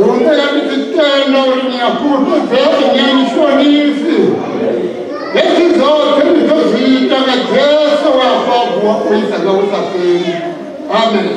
Ndi humbela ndi tshi tenda uri ni a fhulufhedzea ni a ni shonisi. Hezwi zwoṱhe ndi ḓo zwi ita nga Jesu we a fa a vuwa u isa nga hu sa fheli. Amen.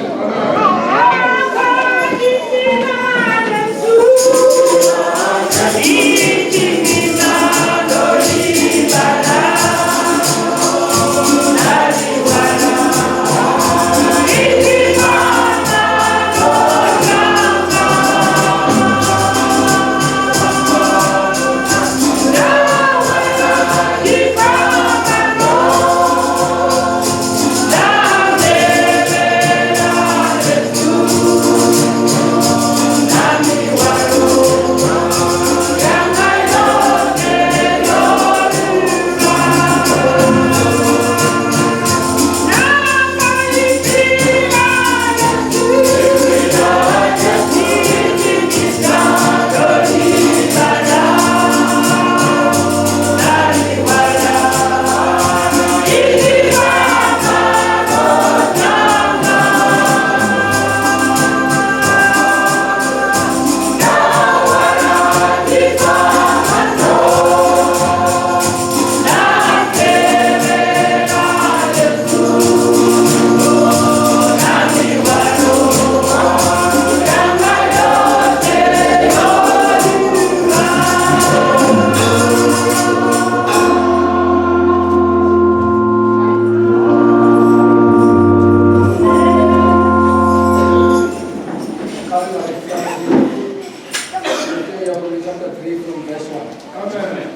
Chapter 3 from verse 1. Amen.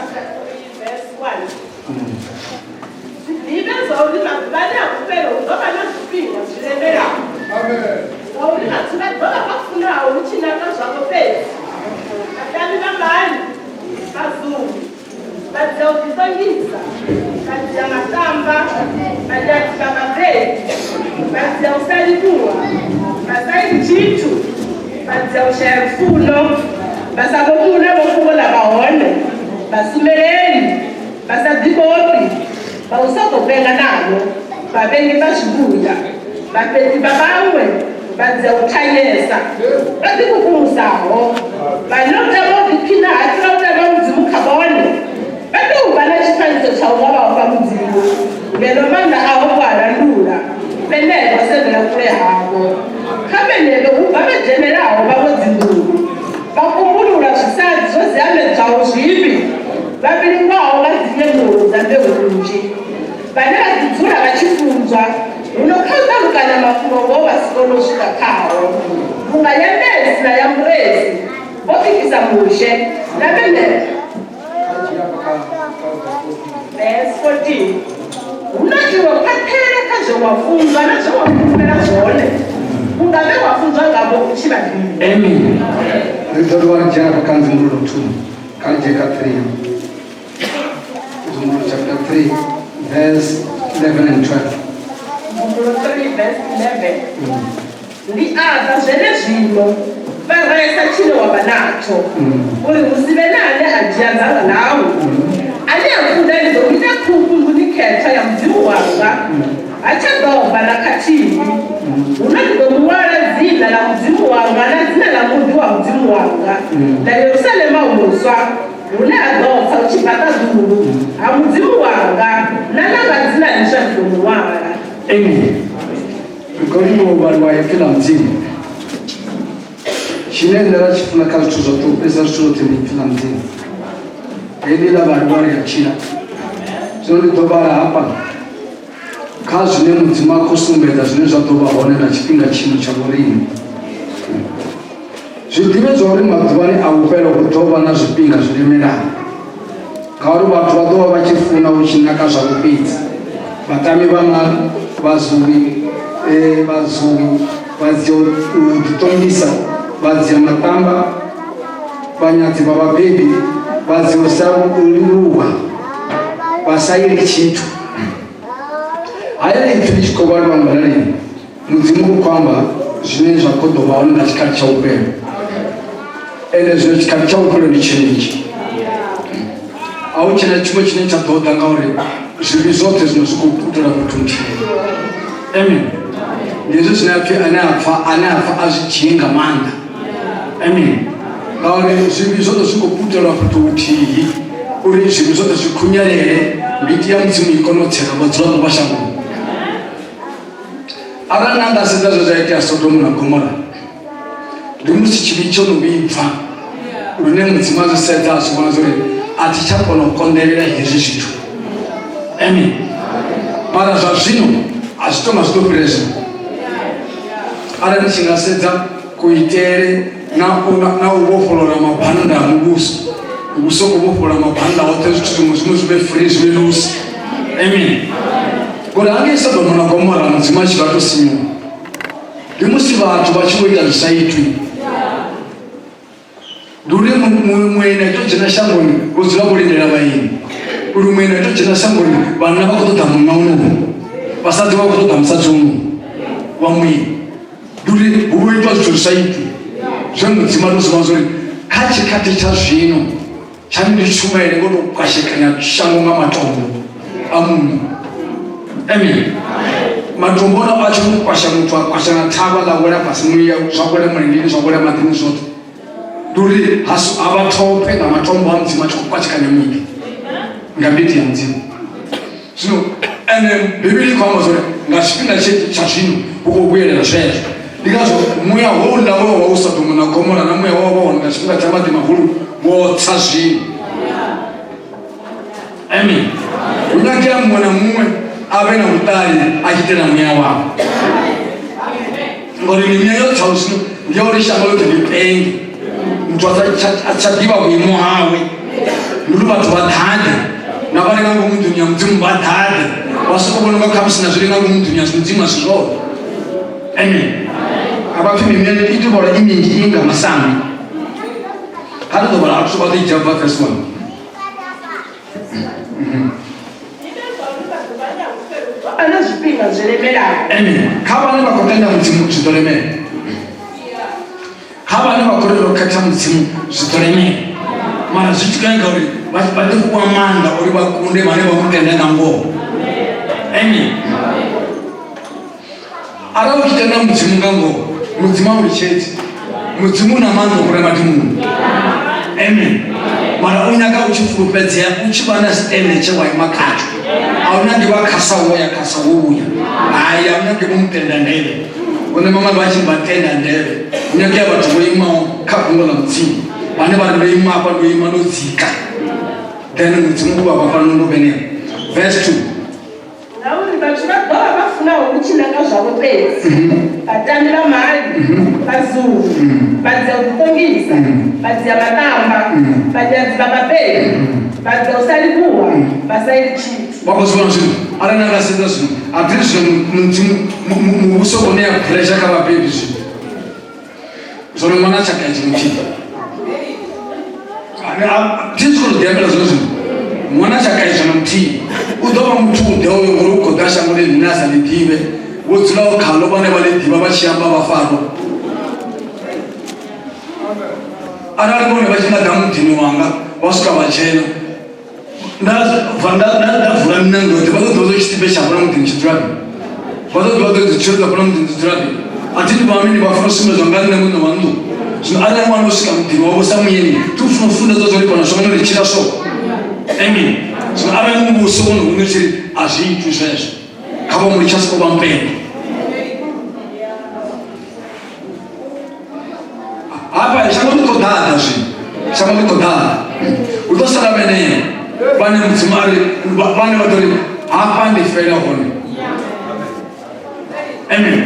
Chapter 3 verse 1. Zwi ḓivhe zwauri maḓuvhani a vhufhelo hu ḓo vha na zwifhinga zwi lemelaho. Ngauri vhathu vha ḓo vha vha funaho hu tshi naka zwavho fhedzi. Vhatambi vha mali, vhazuwi, vhadzia u ḓiṱongisa, vhadzia maṱamba, vhanyadzi vha vhabebi, vhadzia u sa livhuwa, vha sa iti tshithu, vhadzia u shaya lufuno, vha sa vho funa vho fhungo ḽa vha hone, vha sumeleli, vha sa ḓivhofhi, vha u sokou penga navho, vhavhengi vha zwivhuya, vhafheṱi vha vhaṅwe, vhadzia u thanyesa, vha ḓikukumusaho, vha no tama u ḓiphina ha fhira u tama Mudzimu kha vhone, vha tou vha na tshifanyiso tsha u nga vha ofha Mudzimu, ngeno maanḓa aho vho a landula, vhenevho sendela kule havho. Kha vhenevho hu bva vha dzhenelaho vhaṅwe dzinḓuni, vha kumbulula zwisadzi zwo ziamedzwaho zwivhi, vha vhilingwaho nga dzinyemulo dza mbeu nnzhi, vhane vha ḓi dzula vha tshi funzwa, huno kha u ṱalukanya mafhungo-ngoho vha si kone u swika khao. Vhunga Yanesi na Yamburesi vho pikisa Mushe, na vhenevho. Verse 14. Huno iwe khwaṱhela kha zwe wa funzwa na zwe wa fhulufhela zwone, vhunga vhe wa funzwa ngavho u tshi vha ḓivha. Amen. Ri ḓo dovha ri dzhena hafha kha nzumbululo 2 kha ri dzhie kha 3. Nzumbululo chapter 3 verse 11 and 12. Nzumbululo 3 verse 11. Ndi a ḓa zwenezwino, faresa tshine wa vha natsho, uri hu si vhe na ane a dzhia dzanga ḽau. Ane a kunda ndi ḓo mu ita phuphu nḓuni khethwa ya Mudzimu wanga, ha tsha ḓo bva na khathihi. Huno ndi ḓo mu ṅwala dzina ḽa Mudzimu wanga na dzina ḽa muḓi wa Mudzimu wanga, na Yerusalema muswa, hune ha ḓo tsa u tshi bva ṱaḓulu ha Mudzimu wanga, na ḽanga dzina ḽiswa ndi ḓo mu ṅwala. Amen. Ri khou livhuwa u vhaliwa ipfi ḽa Mudzimu. Tshine nṋe ra tshi funa kha zwithu zwoṱhe u fhirisa zwithu zwoṱhe ndi ipfi ḽa Mudzimu. Heḽi ḽa vhaliwa ri a tshila. Zwino ndi ḓo vhala hafha kha zwine Mudzimu a khou sumbedza zwine zwa ḓo vha hone na tshifhinga tshino tsha vhoriṋe. Zwi ḓivhe zwa uri maḓuvhani a vhufhelo hu ḓo vha na zwifhinga zwi lemelaho. Ngauri vhathu vha ḓo vha vha tshi funa u tshi naka zwavho fhedzi. Vhatami vha mali, vhazuwi, eh, vhazuwi, vhadzia u ḓiṱongisa, vhadzia maṱamba, vhanyadzi vha vhabebi, vhadzia u sa livhuwa, vha sa ili tshithu. Haya ipfi ḽi tshi khou vhaliwa nga lini, Mudzimu u khou amba zwine zwa khou ḓo vha hone nga tshikhathi tsha vhufhelo. Ende zwino tshikhathi tsha vhufhelo ndi tshenetshi. A hu tshena tshiṅwe tshine tsha ḓo ḓa ngauri Zwivhi zwoṱhe zwino zwi khou putela muthu nthihi. Amen. Ndi hezwi zwine apfi ane a pfa ane a pfa a zwi dzhie nga maanḓa. Amen. Ngauri zwivhi zwoṱhe zwi khou putelwa fhethu huthihi uri zwivhi zwoṱhe zwi khunyelele mbiti ya Mudzimu i kone u tsela vhadzulapo vha shangoni. Arali na nga sedza zwe zwa itea Sodomu na Gomora ndi musi tshivhi tsho no vhibva lune Mudzimu a zwi sedza a zwi vhona zwa uri a thi tsha kona u konḓelela hezwi zwithu. Amen. Mara zwa zwino a zwi tonga zwi ḓo fhira zwino. Arali ni tshi nga sedza kuitele na na u vhofholola mabannda a muvhuso, muvhuso u khou vhofholola mabannda oṱhe zwithu zwiṅwe zwiṅwe zwi vhe free zwi vhe loose. Amen. Ngori hangei Sodoma na Gomora Mudzimu a tshi vha to sinyuwa ndi musi vhathu vha tshi vho ita zwi sa itwi. Ndi uri mueni a to dzhena shangoni vho dzula vho lindela vhaeni, uri mueni a to dzhena shangoni vhanna vha khou ṱoḓa munna honoho, vhasadzi vha khou ṱoḓa musadzi honoho wa mueni. Ndi uri hu vho itwa zwithu zwi sa itwi zwe Mudzimu a to zwi vhona zwa uri kha tshikhathi tsha zwino Tshani ndi tshumaele ngo tou kwashekanya shango nga matombo a muṋo. Amen. Matombo ono a tshi kwasha muthu a kwasha na thavha ḽa wela fhasi muya zwa wela mulindini zwa wela maḓini zwoṱhe. Ndi uri ha vha thophe nga matombo a Mudzimu a tshi khou kwashekanya miḓi nga mbiti ya Mudzimu. Zwino ende Bivhili i khou amba zwori nga tshifhinga tsha zwino hu khou vhuyelela zwezwo. Ndi ngazwo muya houḽa we wa u Sodomo na Gomora na muya wa vha hone nga tshifhinga tsha maḓi mahulu wo tsa zwino. Amen. Hu nyangea muṅwe na muṅwe a vhe na vhuṱali a tshi itela muya wawe. Ngori mimuya yo tsaho zwino ndi ya uri shango ḽoṱhe ḽi penge. Muthu a tsha ḓivha vhuimo hawe. Ndi uri vhathu vha ḓaḓe na vha re nga ngomu nḓuni ya Mudzimu vha ḓaḓe vha soko vhona unga khamusi na zwi re nga ngomu nḓuni ya Mudzimu a si zwone. Amen. A vha pfi mimuya i tou vhala i minzhi i nga masambi. Kha ri ḓo vhala Acts vha ḓo i dzhia bva verse 1. Vha na zwifhinga zwi lemelaho. Amen. Kha vhane vha khou tenda Mudzimu zwi ḓo lemela. Kha vhane vha khou ri ro khetha Mudzimu zwi ḓo lemela. Mara zwi tshi khou nyaga uri vha vha ḓo fhiwa maanḓa uri vha kunde vhane vha mu tenda nga ngoho. Amen. Arali u tshi tenda Mudzimu nga ngoho, Mudzimu a u litshedzi. Mudzimu u na maanḓa u fhira madimoni. Amen. Mara u nyaga u tshi fulufhedzea, u tshi vha na stende tshe wa ima khatsho. A u nyagi vha khasa wo ya khasa wo vhuya. Hai, a u nyagi vho mutenda ndevhe. Vhone mama vha tshi vha tenda ndevhe. Hu nyagea vhathu vho imaho kha fhungo ḽa Mudzimu. Vhane vha ri ndo ima hafha ndo ima ndo dzika. Then Mudzimu u vha vha fha nungo vhenevho. Verse 2. Ngauri vhathu vha ḓo vha vha funaho u tshila nga zwavho fhedzi, vhatambi vha mali, vhazuwi, vhadzia u ḓiṱongisa, vhadzia maṱamba, vhanyadzi vha vhabebi, vhadzia u sa livhuwa, vha sa ili tshithu. Vha khou zwi vhona zwino? Arali na nga sedza zwino, a thi ri zwino Mudzimu, muvhuso u khou ṋea pressure kha vhabebi zwino. Zwino ṅwana a tsha kaidzi muthihi. Thi zwi khou ḓiambela zwino zwino. Ṅwana a tsha kaidzwa na muthihi. U ḓo vha muthu u ḓe uyo ngori u khou ḓa shangoni ḽine a sa ḽi ḓivhe. Vho dzulaho khaḽo vhane vha ḽi ḓivha vha tshi amba vha farwa. Arali vhone vha tshi nga ḓa muḓini wanga vha swika vha dzhena nda nda nda vula miṋango yoṱhe vha ḓo ḓivha zwa tshiṱipe tsha fhala muḓini tshi dzula vha ḓo ḓivha ḓo dzi tshilo dza fhala muḓini dzi dzula a thi ndi vha mini vha funa u sumbedzwa nga nṋe muṋe wa nnḓu zwino arali ṅwana o swika muḓini wavho sa muyeni ti u funa u funḓedza zwa uri fhano shangoni ri tshila so amen zwino arali muvhuso wone une tshi ri a zwi itwi zwezwo kha vha mu litsha soko vha mpembe Hafha shango ḽi khou ḓaḓa zwino, shango ḽi khou ḓaḓa. Hu ḓo sala vheneo vhane Mudzimu a ri vhane vha ḓo ri hafha ndi fela hone. Amen.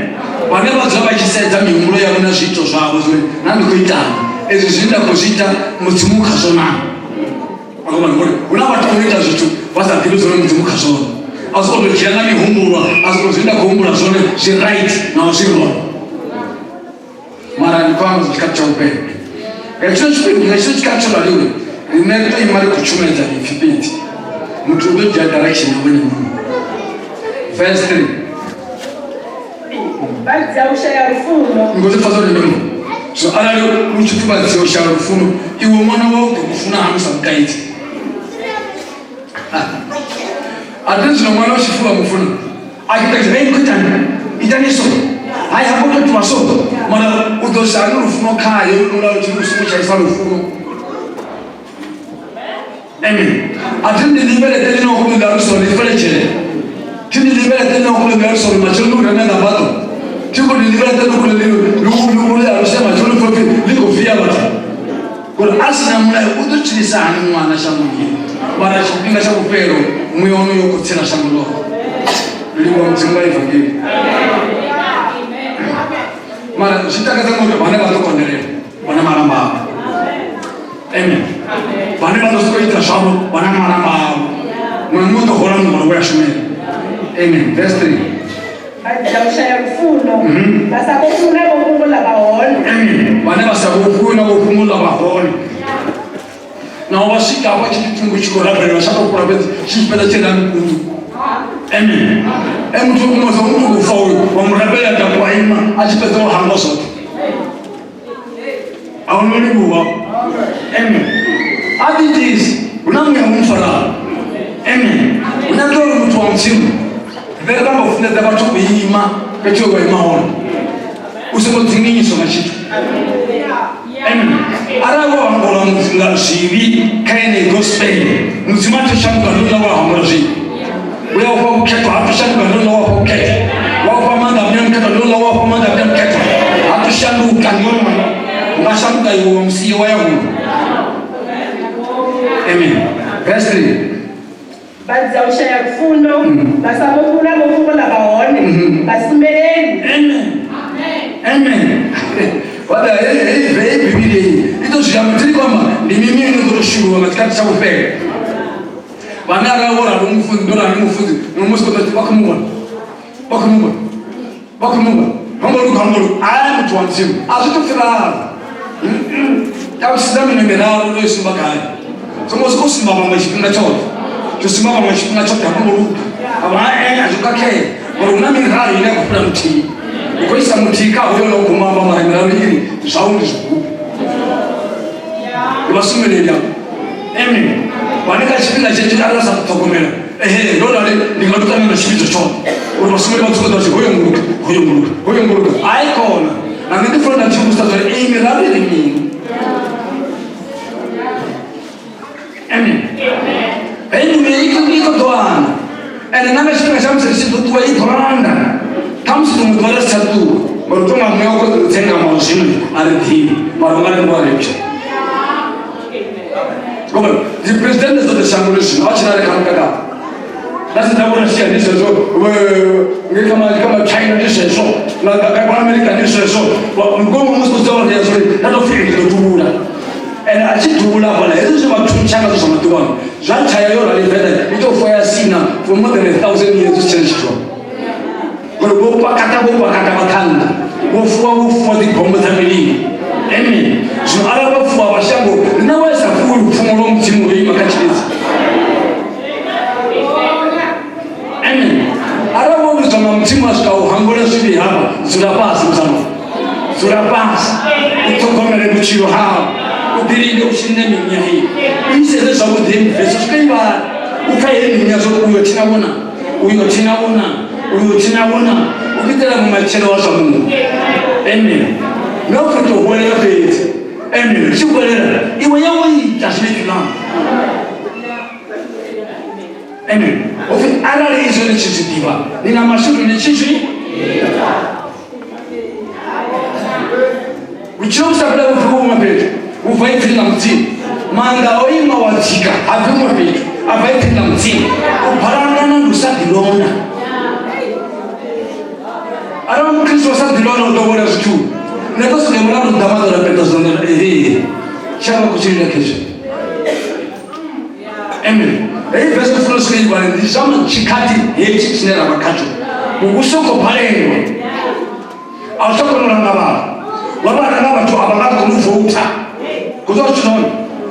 Vhane vha dzula vha tshi sedza mihumbulo yavho na zwiito zwavho zwo ri na ndi khou itani ezwi zwine nda khou zwi ita Mudzimu kha zwo naa. Ngori hu na vhathu vho no ita zwithu vha sa ḓivhi zwone Mudzimu kha zwone. A soko tou dzhia nga mihumbulo a soko zwine nda khou humbula zwone zwi right naho zwi wrong. Mara ndi khou amba zwa tshikhathi tsha vhufhelo. Nga tshino tshifhinga nga tshino tshikhathi tsho raliho riṋe ri tou ima ri khou tshumedza ipfi fhedzi. Muthu u ḓo dzhia direction yawe ene muṋe. Verse 3. Vha dzia u shaya lufuno. Ngo zwi pfa zwo ri So arali u tshi pfi vha dzia u shaya lufuno iwe ṅwana wau ḓo mu funa hani u sa mukaidzi? A thi zwino ṅwana u tshi fuwa mufuna a tshi ita hei khou itani itani so hai hafho to itiwa so mara u ḓo sa hani lufuno khayo lula u tshi u songo tshaisa lufuno. Amen. A thi ndi ḽivhelete ḽine wa khou ḽa luso ḽi fele dzhele. Thi ndi ḽivhelete ḽine wa khou ḽa luso matshelo ndi u reme nga mbaḓo. Thi khou ndi ḽivhelete ḽi khou ḽi ḽi ḽi aluse matshelo ḽi khou pfi ḽi khou via vhathu. Ngori a si na mulayo u ḓo tshilisa hani ṅwana shangoni? Mara tshifhinga tsha vhufhelo muya wonoyo u khou tsela shango ḽoṱhe. Ndi livhuwa Mudzimu nga evangeli. Mara zwi takadza ngori vhane vha ḓo konḓelela vha na malamba avho. Amen. Vhane vha ḓo sokou ita zwavho vha na malamba avho. Muṅwe na muṅwe u ḓo hola muholo we a shumela. Amen. Verse 3. Vha u shaya lufuno, vha sa khou funa vho fhungo ḽa vha hone. Amen. Vhane vha sa khou funa vho fhungo ḽa vha hone. Naho vha swika hafha tshi tshitumbu tshi khou rabelelwa tsha tou fhula fhedzi tshi tshi fhedza tshi ra mkundu. Amen. E muthu o kumedza muthu u fa uyu wa mu rabelela takuwa ima a tshi fhedza u hangwa zwoṱhe. A hu no livhuwa. Amen. A ḓiitisi hu na muya wo mu faraho. Amen. Hu nyaga uri muthu wa Mudzimu vhe vha ngo funḓedza vhathu u ima fhethu he vha ima hone u songo dzinginyiswa nga tshithu. Amen. Arali wo hangwelwa nga zwivhi kha yeneyi gospel, Mudzimu a thi shanduka ndi uḽa wa hangwelwa zwivhi. U ya u fha vhukhethwa, ha thi shanduka ndi uḽa wa fha vhukhethwa. Wa u fha maanḓa a muya mukhethwa ndi uḽa wa fha maanḓa a muya mukhethwa. Ha thi shanduka ndi one mwana. U nga shanduka iwe wa musiya wa ya huṅwe. Amen. Verse 3. Vha dza u shaya lufuno, vha sa vho funa vho fhungo ḽa vha hone, vha sumeleli. Amen. Amen. Vha ḓa hei hei hei Bivhili heyi i ḓo zwi amba thi khou amba ndi mimi ine ḓo to shuluwa nga tshikhathi tsha vhufhelo. Vhane arali wo ralo mufunzi ndo rali mufunzi muṅwe musi ḓo vha khou mu vhona vha khou mu vhona vha khou mu vhona ho ngo luga ho ngo luga aya muthu wa Mudzimu a zwi to pfi ralo. Ṱalutshedza minwe miraru ndo i sumba gai. Songo sokou sumba vhaṅwe tshifhinga tshoṱhe. To sumba vhaṅwe tshifhinga tshoṱhe a vho ngo luga. A vha ene a zwo khakhea ngori hu na miraru ine ya khou fhira muthihi. U khou isa muthihi kha hoyo no guma amba mara miraru iri zwau ndi zwigubu. Ndi vhasumeleli avho. Amen. Vhane kha tshifhinga tshetsho arali a sa ṱhogomela ehe ndo rali ndi nga to ṱangana na tshivhidzo tshoṱhe uri vhasumeli vha tsiko ḓa tshi hoyo nguluka hoyo nguluka hoyo nguluka ai kona na nṋe ndi funa nda tshi vhudzisa zwa uri iyi miraru iri mini. Amen. Heyi ndumi i khou ḓo anda ende na nga tshifhinga tsha musi ri tshi ḓo ṱuwa i ḓo anda khamusi ḽiṅwe ḓuvha ri si tsha ṱuwa ngori u tonga muya u khou dzengama zwino a ri ḓivhi mara u nga ri ndi wa repture. Ngoba dzipresidennde dzoṱhe shangoni zwino a tshi na ri kha mutakalo na sedza vho Russia ndi zwezwo ngei kha ma China ndi zwezwo na kha America ndi zwezwo ngomu musi u dzula ri zwo na to pfi ndi ḓo duvhula ende a tshi duvhula hafhaḽa hezwi zwe vha thuntsha ngazwo zwa maḓuvhano zwa tshaya yo rali venḓa i tou foya sina for more than 1000 years zwi si tshena tshithu ngori vho pakata vho pakata vhaṱhannga vho fuwa vho fuwa dzibomo dza mililo. Amen. Zwino arali vha fuwa vha shango riṋe wa sa fuwi lupfumo lwa Mudzimu lwo ima kha tshilidzi. Amen. Arali wo vhidzwa nga Mudzimu a swika u hangwela zwivhi hafha, dzula fhasi muzama. Dzula fhasi u ṱhogomele vhutshilo hau u ḓilinge u tshi nne minya heyi u i sedze zwavhuḓi heyi mvese swika i vhale u pfa heyi minya zwo uyo thina vhona uyo thina vhona uyo thina vhona u itela mumatshelo wa zwa muṅwe. Amen. Nga u tou huwelela fhedzi. Amen. Ri tshi huwelela iwe ya wo ita zwine zwiḽa. Amen. Upfi arali izwo ni tshi zwi ḓivha ni na mashudu ni tshi zwi vhutshilo vhu sa fhela vhu bvi huṅwe fhethu vhu bva ipfini ḽa Mudzimu. Maanḓa o ima wa dzika ha bvi huṅwe fhethu a bva ipfini ḽa Mudzimu. U balangana ndi u sa ḓilonda. Arali mukristo a sa ḓilonda u ḓo wela zwithu. Nṋe ndo sokou vhona uri ḓa maḓo ra peta zwanḓa ehe shango khou tshilila khezwi. Amen. Heyi vese ndi funa u swika i vhale ndi zwa tshikhathi hetshi tshine ra vha khatsho. Muvhuso u khou balelwa. A u tsha kona u langa vhathu. Wa vha langa vhathu a vha nga koni u voutha. Khou zwa zwithu zwone.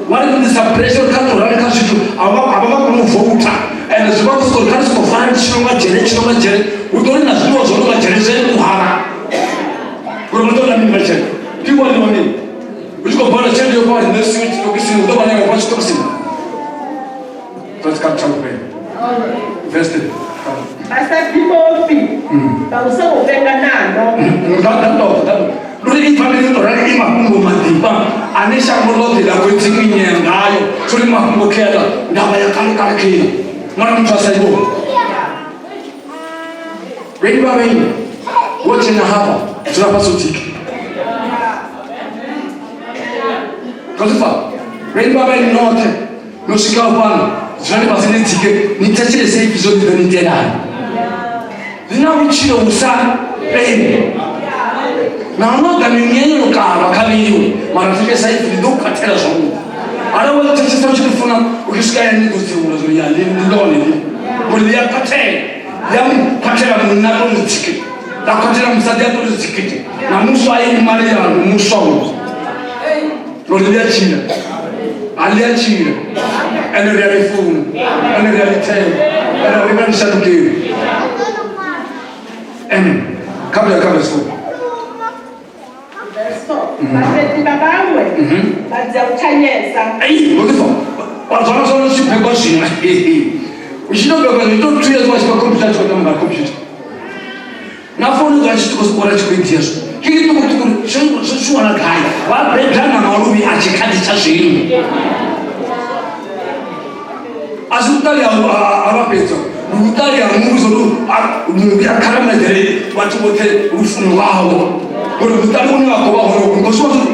Wa ri ḓisa pressure kha tou rali kha zwithu a vha a vha nga koni u voutha. Ende zwi vha khou sokou ri kha ri sokou fara tshino nga dzhele tshino nga dzhele. Hu ḓo ri na zwiḽiwa zwo no nga dzhele zwe u hara. Uri vha ḓo ḽa mini vha dzhele. Ndi vhone vhone. U tshi khou bala tshelede yo fha riṋe siwe tshiṱokisini u ḓo vha nayo fha tshiṱokisini. Zwa tshikhathi tsha vhufhelo. Verse Nga u songo vhenga naḽo. Luri ipfa ḽi to rali i mafhungo maḓifha ane shango ḽoṱhe ḽa khou dzinginyea ngayo zwo ri mafhungo kheaḽa ndavha ya kale kale kheila mara muthu a sa i vhoni. Vheni vha vheni wo dzhena hafha dzula fhasi u dzike khazwipfa vheni vha vheni noṱhe no swikaho fhano dzulani fhasi ni dzike ni thetshelese ipfi zwo ni ḓo ni itelani ḽi na vhutshilo vhu sa fheli naho no ḓa mimuya yo kalwa kha vhiwe mara thetshelesa ipfi ḽi ḓo u khwathela zwavhuḓi arali wa thetshelesa u tshi ḽi funa u tshi swika hayani ḓo dzivhula zwo ya ḽi ndi ḽone ḽi ngori ḽi a khwathela ḽi a mu khwathela munna to ri tsikiti ḽa khwathela musadzi a to ri tsikiti na muswa a ima ḽi ya muswa u ngori ḽi a tshila a ḽi a tshila ende ri a ḽi funa ende ri a ḽi themba ende ri nga ḽi shandukeli. Amen. Kha vhuya kha verse 4. Verse 4. Vhabebi vha vhaṅwe vha dzia u thanyesa. Ei, vho ḓi fa. Vha zwana zwana zwi bebwa zwino. U tshi to bebwa zwi to 2 years wa tshi vha computer tshi khou tamba nga computer. Na founu dza tshi khou sokora tshi khou itea zwo. Ke di tuku tuku zwo zwo zwi wana gai. Vha bebwa nga maluvhi a tshikhathi tsha zwino. A si vhuṱali ha vha fhedza. Ndi vhuṱali ha muvhuso uri muvhi a kharamedzele vhathu vhoṱhe lufuno lwawo. Ngori vhuṱali vhune vha khou vha hone vhu khou shuma zwori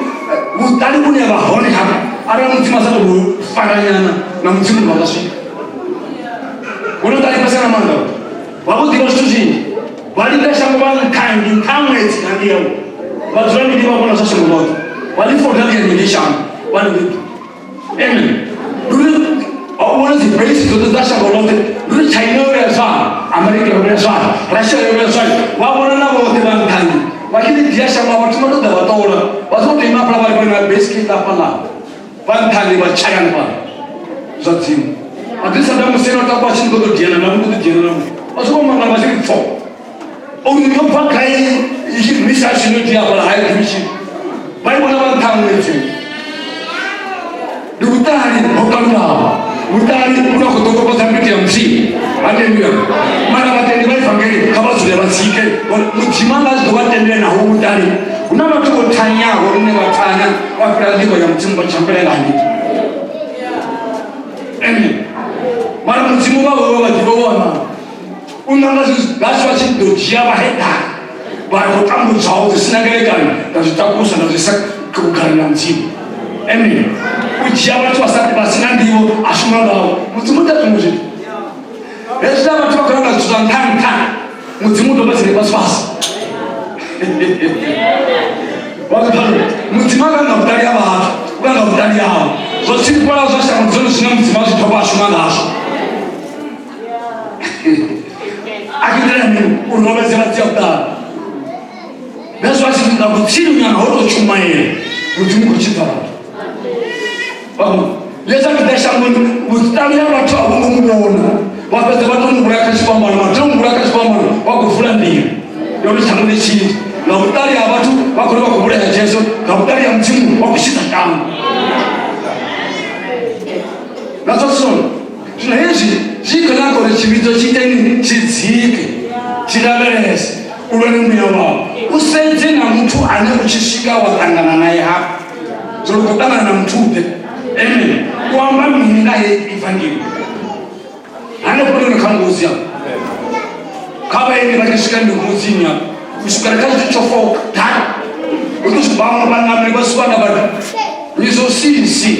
vhuṱali vhune vha hone hafha arali mudzimu a sa tou vhu faranyana na mudzimu vha nga swika. Hu no ṱalifhesa nga maanḓa vha vho ḓivha zwithu zwinzhi vha linda shango vha nṱha ndi nṱha ṅwedzi na ndi yau vha dzula mini vha vhona zwa shango ḽoṱhe vha ḽi foda ḽi ya shango vha ḽi Amen. Luri a u vhona dzi base dzoṱhe dza shango ḽoṱhe luri China yo vhuya zwanga Amerika yo vhuya zwanga Russia yo vhuya zwanga vha vhona na vhoṱhe vha nṱhani vha tshi ḓi dzhia shango vhathu vha to ḓa vha ṱola vha songo tou ima hafhaḽa vha ri vhona base ke ḓa fhaḽa vha nṱhani vha tshaya fhaḽa zwa dzimu a ḓi Saddam Hussein o takuwa tshi ḓo ḓo dzhena na vho ḓo dzhena na vha songo mangala vha tshi ri pfo uri yo bva gai i tshi misa tshi no dzhia hafhaḽa hai ḓivhi tshithu vha i vhona vha nṱha ṅwedzi ndi vhuṱali ho kalulaho vhuṱali vhu na khou ḓokokodza mbiti ya mudzimu haleluya mara vhatendi vha evangeli kha vha dzule vha dzike ngori mudzimu a nga zwi ḓo vha tendela naho vhuṱali hu na vhathu vho thanyaho lune vha thanya vha fhira nḓivho ya mudzimu vha tshambelela hanefho amen mara mudzimu vha vha vha ḓivha vhona u nanga vhathu vha tshi ḓo dzhia vhaheḓana vha ri khou tambudzwaho dzi sina ngelekanyo nda zwi takusa nda zwi isa vhugalani ha mudzimu amen u dzhia vhathu vha si na nḓivho a shuma ngavho mudzimu ita zwiṅwe zwithu hezwiḽa vhathu vha khou langa zwithu zwa nṱha nṱha mudzimu u ḓo vha tsile fhasi fhasi mudzimu a nga vhuṱali ha vhathu u nga vhuṱali hawo zwo tshifhala zwa shango ndi zwone zwine mudzimu a zwi thoma a shuma ngazwo a tshi itela mini u rovhedzela dzi vhuṱali hezwo a tshi nga vhutshilo nyana ho tou tshumaela mudzimu khou tshidza vhathu yesu a tshi ḓa shangoni vhuṱali ha vhathu a vho ngo mu vhona vha fhedza vha tou mu vhulaya kha tshifhambano vha tea u mu vhulaya kha tshifhambano vha khou vula nḓila ya uri shango ḽi tshile nga vhuṱali ha vhathu vha khou ri vha khou vhulaya jesu nga vhuṱali ha mudzimu vha khou tshidza shango na zwa zwone Zwino hezwi zwi khou nyaga uri tshivhidzo tshi iteni tshi dzike, tshi lavhelese, u lwe ni muya wau, u sedze na muthu ane u tshi swika wa ṱangana nae hafha, zwo ri khou ṱangana na muthu-ḓe. Amen. U amba mini nga heyi ivangeli? Hanefho ndi hone kha ngozi afho. Kha vhaeni vha tshi swika ndi ngodzini afho. U swika kha tshithu tsho faho kudala. Hu ḓo swika vhaṅwe vhaṋameli vha swika na vhathu. Ngizosisi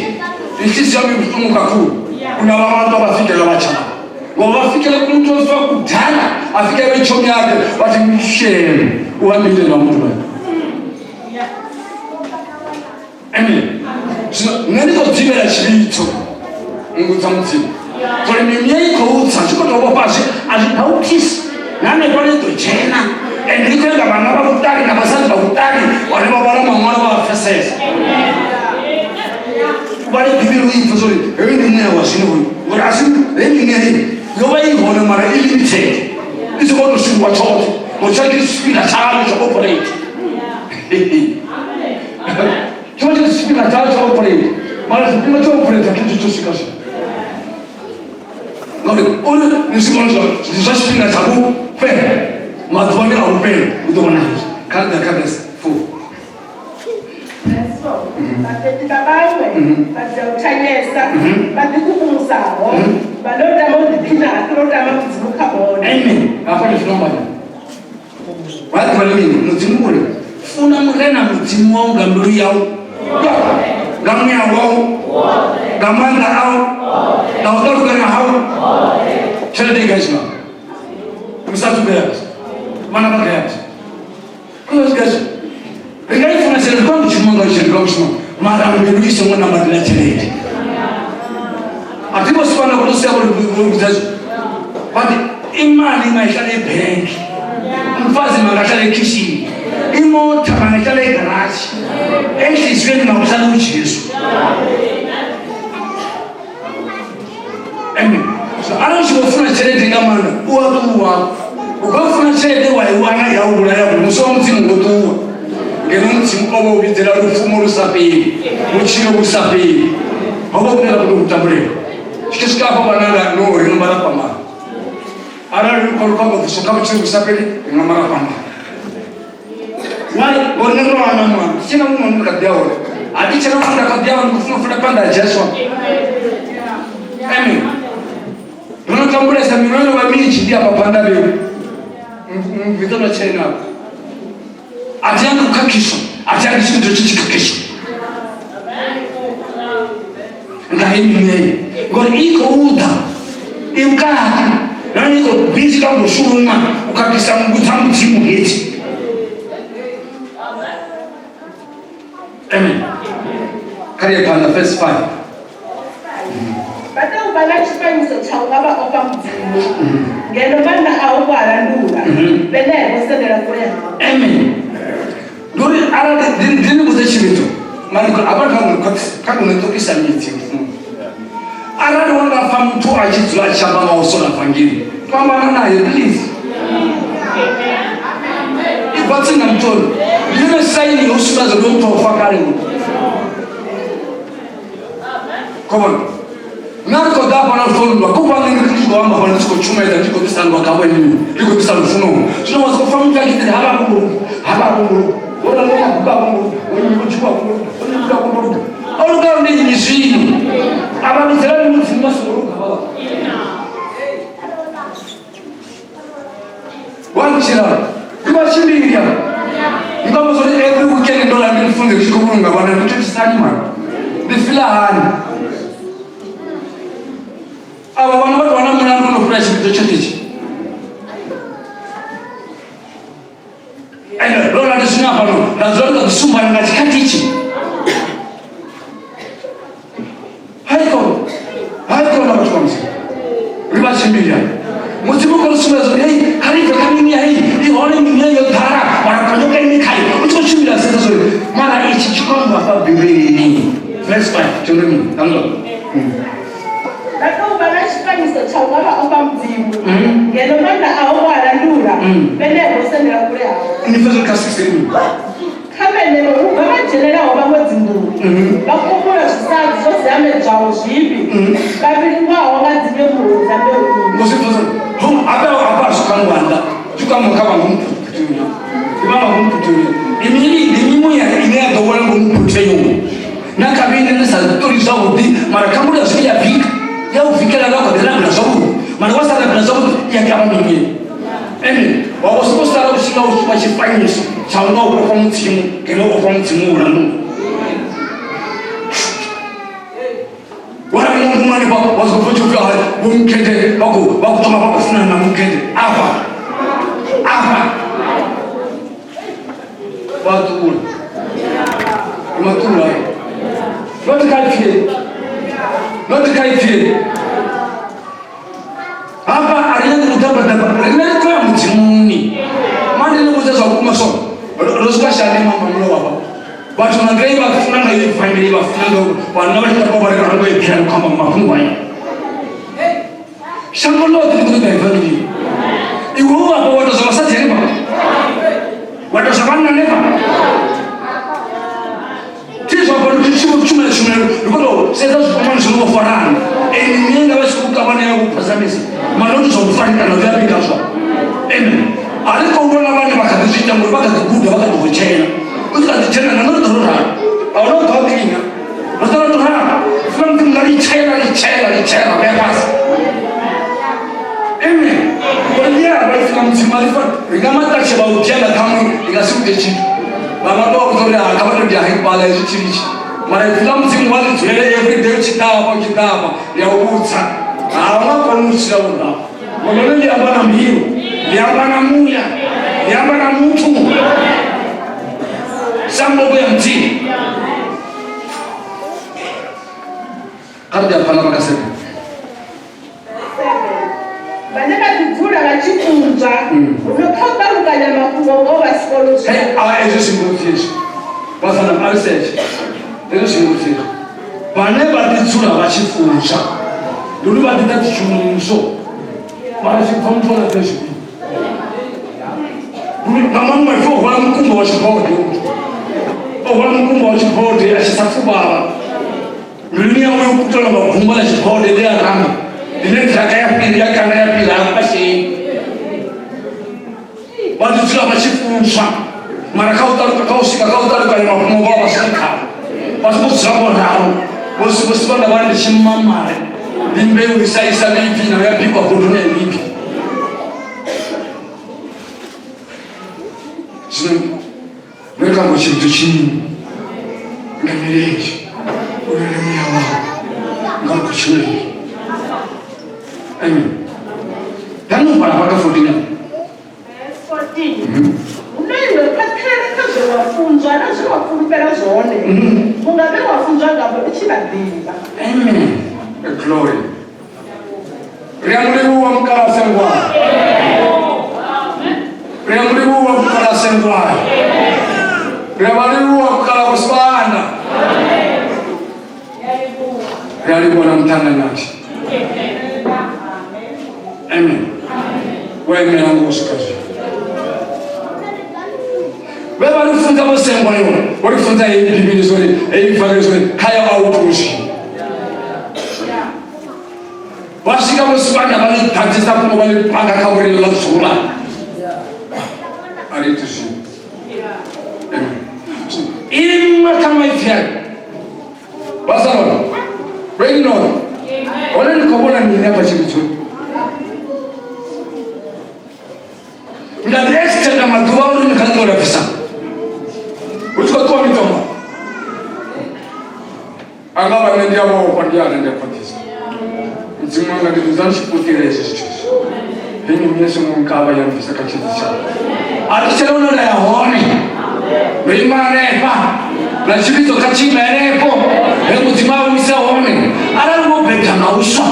inhliziyo yami ibuhlungu kakhulu kunalaba bantu abafikela abatshaba ngoba bafikela kumuntu ofa kudala afike betshomi yakhe bathi mshele uhambile lo muntu loyo amen zwino nṋe ndi khou dzivhela tshivhidzo nngu dza mudzimu uri mimuya i khou tsa zwi khou tou vhofha zwi a zwi bauthisi na hanefho ni ḓo dzhena ende i khou enga vhanna vha vhuṱali na vhasadzi vha vhuṱali vhane vha vhala maṅwalo vha a pfesesa vha le bivhili u ipfa zwori heyo ndi muya wa zwino hoyu ngori a si heyi mimuya heyi yo vha i hone mara i limited i si khou tou shumiwa tshoṱhe ngo tsha ndi tshifhinga tshayo tsha operate tsho vha tshi tshifhinga tshayo tsha operate mara tshifhinga tsha operate a thi tsho swika zwino ngauri uri ni zwi vhona zwa ndi zwa tshifhinga tsha vhufhelo. Maḓuvhani a vhufhelo hu ḓo vha na hezwi. Kha ri ḓe kha verse 4. Verse 4. Vhabebi vha vhaṅwe vha dzia u thanyesa, vha ḓikukumusaho, vha no tama u ḓiphina ha fhira u tama Mudzimu kha vhone. Amen. Hafha ndi zwino amba Vha ḓivha ndi mini? Mudzimu uri funa Murena Mudzimu wau nga mbilu yau, nga muya wau, nga maanḓa au, nga u ṱalukanya hau. Tshelede i gai zwino? Musadzi u gai afha? Vhana vha gai afha? Kuzwa zwi gai zwino? Ri nga i funa tshelede, kha u shuma nga tshelede, kha u shuma mara mbilu i songo nambatela tshelede. A thi vho sifana vho to sia vho vhudza zwo. But imali mayihlale ebhenki, umfazi makahlale ekhishini, imota mangahlale egaraji, enhliziyweni makuhlale uJesu. Amen. So arali u tshi khou funa tshelede nga maanḓa u a ṱuwa u khou funa tshelede wa i wana ya u vhulaya uri musi wa mudzimu ngo ṱuwa ngeno mudzimu o vha u vhidzela lufumo lu sa fheli vhutshilo vhu sa fheli ho vha vhune ra khou tou tambulela tshi tshi swika hafha vhananga no ri nga mara fhambana arali ri khou ri khou bviswa kha vhutshilo vhu sa fheli ri nga mara fhambana Why? Ngori nṋe ndo wana mwana ndi tshena muṅwe ndi kha ḓi ya hone a thi tshena muṅwe nda kha ḓi ya hone ndi khou funa u funa phanḓa ha Jesu. Amen. Ndo no tambulesa miṅwaha yo no vha minzhi ndi afha phanḓa vheu mvita na tshena afha. A thi yangi u khakhiswa, a thi yangi tshivhidzo tshi tshi khakhiswa nga heyi miṅwe ngori i khou ḓa i vhukati nahone i khou bizi kha u shuma u khakhisa nngu dza mudzimu hedzi amen kha ri ye phanḓa verse 5 Vha tou vha na tshifanyiso tsha u nga vha ofha Mudzimu, ngeno maanḓa aho vho a landula, vhenevho sendela kule hao. Amen. Ndi uri arali ndi ni vhudze tshivhidzo mara hafha kha kha ni ṱokisa midzi arali wa nga pfa muthu a tshi dzula a tshi amba nga u sola vangeli fhambana naye please i bva tsini na muthu oyo ndi yone saini yo sumbedza uri muthu o fa kale Khobona nṋe ri khou ḓa hafha na lwa ko vha nṋe ndi tshi khou amba hone ndi tshi khou tshumaedza ndi tshi khou ḓisa nndwa kha vho inwi ndi khou ḓisa lufuno zwino wa sokou pfa muthu a tshi ḓi havha vho ngoluga havha vho ngoluga vho ralo maguka vho ngoluga vho nnyi vho tshuwa vho ngoluga vho nnyi vho ngoluga o lugaho ndi nnyi zwino a vha vhidzela ndi mudzimu vha songo luga vha Wantshila ndi vha tshimbila ndi vha vhudza uri every weekend ndo la ndi mfunze ndi tshi khou vhulunga vhana ndi thithisani mani ndi fila hani avha vhana vha tou vha na mulandu no fhira tshivhidzo tshoṱhe itshi ende ndo la ndi zwino hafhano nda dzula ndi kha ḓi sumbana nga tshikhathi itshi haikona haikona vhathu vha mudzimu ri vha tshimbila mudzimu khou sumbedza uri hei kha ri bve kha mimuya hei i hone mimuya yo ḓala mara kanyoka imi khayo u tshi khou tshimbila sedza zwori mara itshi tshi khou amba fha bivhilini verse 5 tshone mini ṱangwa Vha tou vha na tshifanyiso tsha u nga vha ofha Mudzimu, ngeno maanḓa aho vho a landula, vhenevho sendela kule hao. Ni pfesesa kha 16 Kha vhenevho hu bva vha dzhenelaho vhaṅwe dzinḓuni, vha kumbula zwisadzi zwo ziamedzwaho zwivhi, vha vhilingwaho nga dzinyemulo dza mbeu nnzhi. Ngo zwi pfesesa ho hafha hafha zwi kha ngwanda zwi kha kha vha ngomu phuthuni ndi vha ngomu phuthuni ndi mini ndi mimuya ine ya ḓo wela ngomu phuthuni na kha vhine ni sa ṱoli zwavhuḓi mara kha mbulo ya zwivhi ya bika ya u vikela nga kha ḓi rabela zwavhuḓi mara wa sa rabela zwavhuḓi ya kavha mivhili Amen. Wa vho sokou sala u tshi nga u shuma tshifanyiso tsha u nga u ofha mudzimu ngeno u ofha mudzimu u landula. Wana muṅwe muṅwe hanefha wa sokou pfa tshipfi hai vho mukhethe vha khou vha khou thoma vha khou funana na mukhethe afha afha vha ṱula ndi maṱula not kha ipfi not kha ipfi hafha a ri nyagi u ḓabaḓaba riṋe ri khou ya mudzimuni mani ni vhudze zwa vhukuma so ro swika shane mamamulo wavha vhathu nga nḓila i vha funa ngayo ivangeli vha funa ngayo vhanna vha tshi ṱoḓa vha ri rango i phela khou amba mafhungo aya shango ḽoṱhe ḽi khou ṱoḓa ivangeli iwe u afha wa tou zwa vhasadzi hanefha wa tou zwa vhanna hanefha tizwa pano tichimwe tshumelo ri khou tou sedza zwikwamani zwi ngo farana ende mine nga vha tshi khou kavhana ya kuphazamisa mara not zwa u farikana zwi a vhiga zwa amen a ri khou ngori vha kha ḓi guda vha kha ḓi vho tshena u tshi kha ḓi tshena na ndo ḓo ralo a hu na u ḓo kiḽina ro ḓo ro ralo funa mudzimu nga litshela litshela litshela vhea fhasi amen uri ndi ya vha funa mudzimu a lifa ri nga maṱatshe vha u dzhia nga ṱhaṅwe ndi nga si vhude tshithu vha nga tou vhudza uri ha kha vha to dia haifhaḽa hezwi tshilitshi mara ipfi ḽa mudzimu wa ḽi dzulele everyday u tshi ḓafha u tshi ḓafha ndi a u vhudza ha u nga koni u tshila vhurafha Ngololo ḽi amba na mbilu, ḽi amba na muya, ḽi amba na muthu. Sa mbogo ya Mudzimu. Kha ri ḓi phanḓa vha seven. Vhane vha ḓi dzula vha tshi funzwa, huno kha u ṱalukanya mafhungo ngoho vha si kone u zwi Hey, a ezwi zwi hezwi. Vhasana a ri setshe. Hezwi zwi hezwi. Vhane vha ḓi dzula vha tshi funzwa. Ndi uri vha ḓi ita dzitshumiso. Mara tshi pfa muthu ana ḓe zwivhili. Nga maṅwe maipfi o hwala mukumba wa tshibode. O hwala mukumba wa tshibode a tshi sa fuvhala. Mbiluni yawe yo putelwa nga gumba ḽa tshibode ḽe a ramba. Ḽine ṱhaka ya fhiri ya kana ya fhira ha kwashei. Vha ḓi dzula vha tshi funzwa mara kha u ṱaluka kha u swika kha u ṱalukanya mafhungo vha vha si kha vha songo dzula vho ralo vho si vho si vha vha ndi tshimamale ndi mbeu isa isa vhibvi nayo ya bikwa bodoni ya vhibvi zwino ri kha ngo tshithu tshini nga milenzhe u lwele muya wau nga u khou tshumela amen Dani u vhala hafha kha 14 afha. Verse 14. Huno iwe khwaṱhela kha zwe wa funzwa na zwe wa fulufhela zwone, vhunga vhe wa funzwa ngavho u tshi vha ḓivha. Amen. Glory. Ri a mu livhuwa mukala sengwana. Ri a mu livhuwa mukala sengwana. Ri a vha livhuwa mukala vhuswana. Ri a livhuwa na muṱanganyatshe. Amen. Wo imela ngo u swika zwino. Vhe vha ri funza vho sengwa yo, vho ri funza heyi Bivhili zwo ri heyi vangeli zwo ri khayo a u tou zwino. Vha swika vho sivhanda vha ḽi ḓadzisa fhungo vha ḽi panga kha vhurili ḽa dzula. A ri iti zwino. Ima kha maipfi ayo. Vhasalona, Rainor, hone ni khou vhona mini afha tshivhidzoni? Nga ḓi extenda maḓuvha uri ni kha ḓi lapfisa. Hu tshi khou ṱuwa mitombo. Anga vha nṋe ndi a vhofha ndi ana ndi a khwaṱhisa. Mudzimu wanga ndi ḓo ndi tshi putela hezwi zwithu izwi. Hei mimuya songo nkavha ya mbvisa kha tshedzi tshawe. A thi tshena hune nda ya hone. Ndo ima hanefha na tshivhidzo kha tshiima henefho he Mudzimu a vhuisa hone. Arali wo bebwa nga uswa,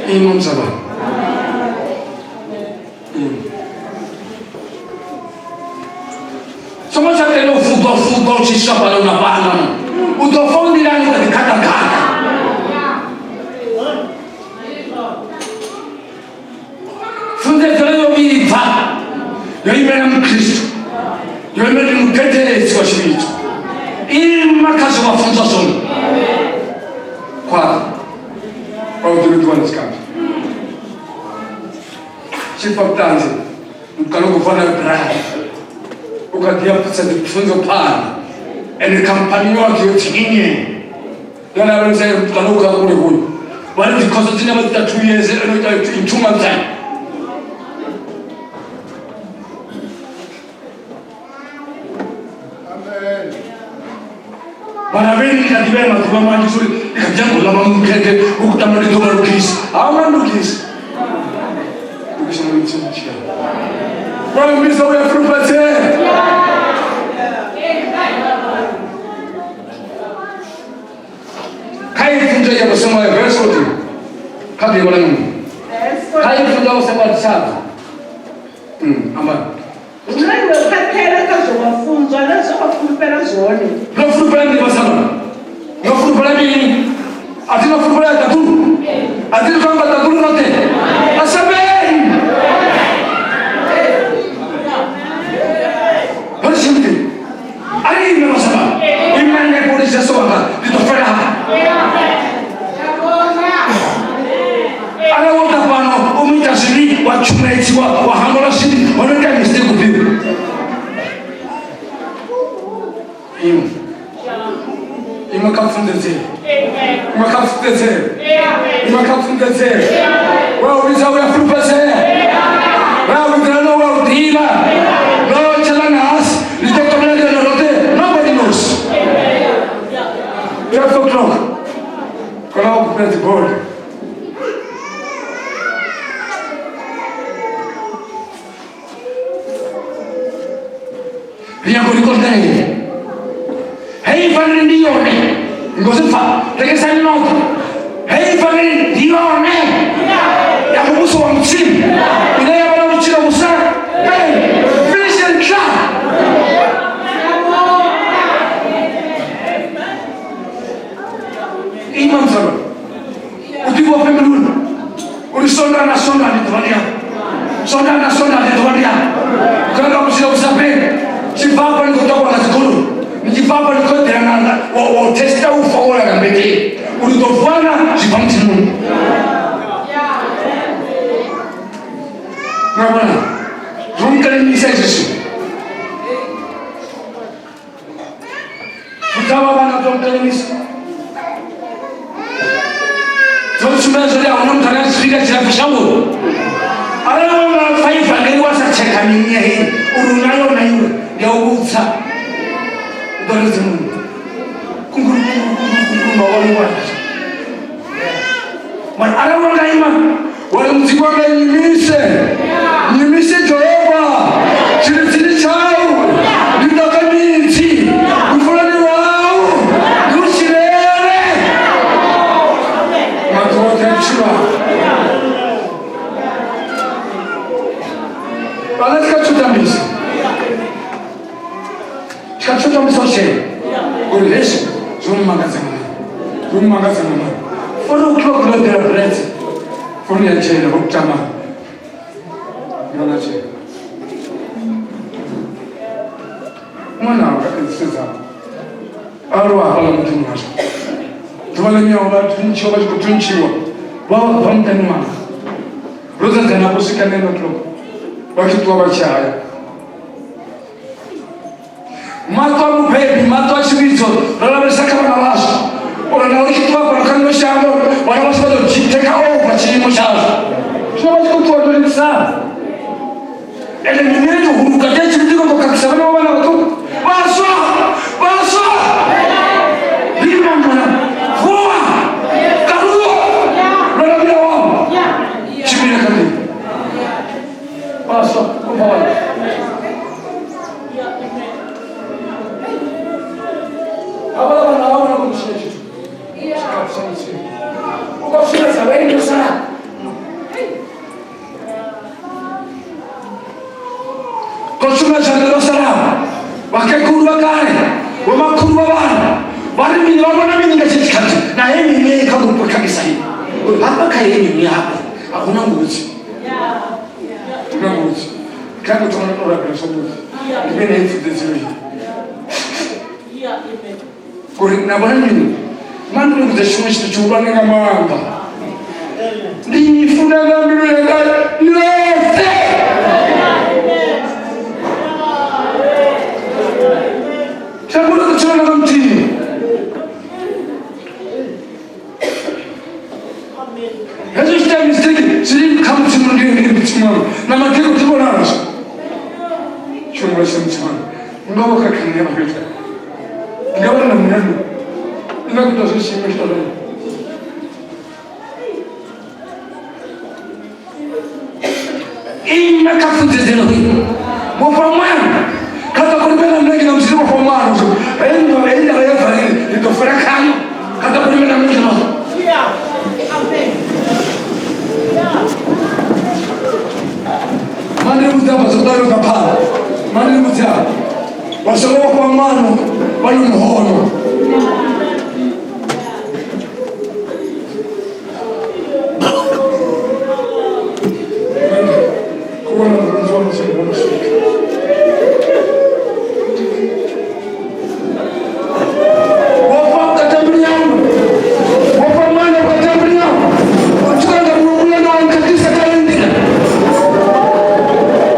ima muzalwane. Songo tsha tenda u fuḓwa fuḓwa u tshi iswa fhano na fhaḽa. U ḓo fa u nḓilani wa ḓi khaṱa khaṱa. Funzedzelo yo vhibva yo imela mukristu yo imela ndi mudedeledzi wa tshivhidzo. Ima kha zwe wa funzwa zwone. Khwaṱha. A u ḓo ḓiwana tshikhathi. Tshifha vhuṱanzi kana u khou fana brother u kha ḓi ya pfisa dzipfunzo phanḓa ende khamphani yoṱhe yo tsinye yona vha kana u kha kule kule vha ri dzikhoso dzine vha dzi ita 2 years ene ita in 2 months time. Mara vheni ndi kha ḓi vhea maḓuvha manzhi sori ndi kha ḓi nyaga u ḽa mamukhethe u khou tamba ndi ḓo vha lugisa. A hu nga ndugisa. Lugisa nga Mudzimu tshia. Wa mbisa u ya fulufhedzea. Kha i funzo ya vhusengwa ya verse 14. Kha ḓi vhala nṋe. Kha i funzo ya vhusengwa tshaḓa. Amba. Huno iwe khwaṱhela kha zwe wa funzwa na zwe wa fulufhela zwone. No fulufhela mini vhasalona? No fulufhela mini? A thi no fulufhela ṱaḓulu? A thi ri khou amba ṱaḓulu noṱhe? Asabeni! Vha ri tshimbi. A ri ime vhasalona. Ima henefho uri Jesu wanga ndi ḓo fela hafha. Arali wo ḓa fhano u mu ita zwivhi wa tshumedziwa wa hangwelwa zwivhi ho no ita mistake ufhio? Ima kha pfunzedzelo. Ima kha pfunzedzelo. Ima kha pfunzedzelo. Wa u vhidza u ya fulufhedzea. Wa u vhidzela no wa u ḓivha. No tshela ṋahasi ḽi ḓo kovhela ḽino roṱhe. Nobody knows. 12 o'clock. Kona u kupela dzigoli. Ri nyaga uri konḓelele heyi faneli ndi yone ngozi pfa rekesani noṱhe heyi faneli ndi yone ya muvhuso wa mudzimu ine ya vha na vhutshilo vhu sa fheli. Finish and clap. Ima mzalwane u ḓivha fhe mbiluni uri sondana sondani ḓuvha ndi yavho sondana sondani ḓuvha ndi yavho kanga vhutshilo vhu sa fheli tshibva hafha ni khou ṱokwa nga dzigoloi ni tshi bva hafha ni khou eḓela na wa u testa u fa wo lala mbeteni uri u ḓo vuwa na zwi bva mudzimuni nga vhona zwo nkalimisa izwi zwithu Vhudzavha vhana dzo nkalimisa dzo ntsumbedza uri ahuna muthu ane a tshifhinga tshilapfu shangoni arali wa nga pfa ivangeli wa sa tshekha mini ya heyi uri u nayo na iwe ndi a u vhudza u ḓo redza muṅwe kunguru kunguru kunguru kunguru mavhone wana mara arali wa nga ima wa ri mudzimu wanga nyimise nyimise jehova tshilidzini tshau ndi ṱoka midzi lufunani lwau ndi u tshilele maḓuvha oṱhe a vhutshilo hanga vhana tshi kha tshutambisa tshi kha tshutambisa u tshela uri hezwi zwo mmangadza nga maanḓa zwo mmangadza nga maanḓa 4 o'clock ndo ḓela bretse founu ya tshena vho kutama yona tshena ṅwana wanga edzisedza aluwa hafhaḽa muḓini washu ḓuvha ḽa nyawo vha thuntshiwa vha tshi khou thuntshiwa vha bva muṱani wanga ro dzadzana vho swika 9 o'clock vha tshi ṱuwa vha tshi haya maṱo a mubebi maṱo a tshivhidzo ro lavhelesa kha vhana vhashu uri na uri tshi ṱuwa fhano kha ḽino shango vhana vhashu vha ḓo take over tshiimo tshashu zwino vha tshi khou ṱuwa tolisana ende ndi mini tihuluka te tshivhidzo iko khakhisa vhana vha vhana vhaṱuku vhaswa vhaswa lima mwana vuwa karuwa lwela vhuya wavho tshimbila kha nḓila vhaswa ubva Havhala vhana vha vhona kushina tshithu ukasvira vaendesana koshuma zvange rosarawo vakekuru vakare vamakuru vavana vari mini vavona mini nga chechikadzi naye mini yekangopakangisa ini hapa kaye mini hapa hakuna ngozi hakuna ngozi kangotoona torapira zvabuzi ndimene yepfudzedziyo iyi uri navona mini mandinokudza chimwe chinhu chihulwane nga maanḓa ndi funa nga mbilu yanga yoṱhe shango ḽo ṱutshela nga muthihi hezwo zwi ita mistake zwi kha mudzimu ndi ndi mudzimu wanga na madeko ndi vhona nazwo tshumelo tsha mudzimu wanga nga vho khakha nṋe vha fhedza nga vha na mulandu nga kuita zwo tshiimo tshi tou ina kha pfunzedzelo vhofha mwana kha ḓo kulumela mlenge na mudzimu vhofha mwana zwo heyi heyi ndavha ya valile ndi ḓo fela khayo kha ḓo kulumela mlenge na mani vhudza vha zwo ṱaluka phanḓa mani vhudza vha songo vhofha mwana vha no muhono.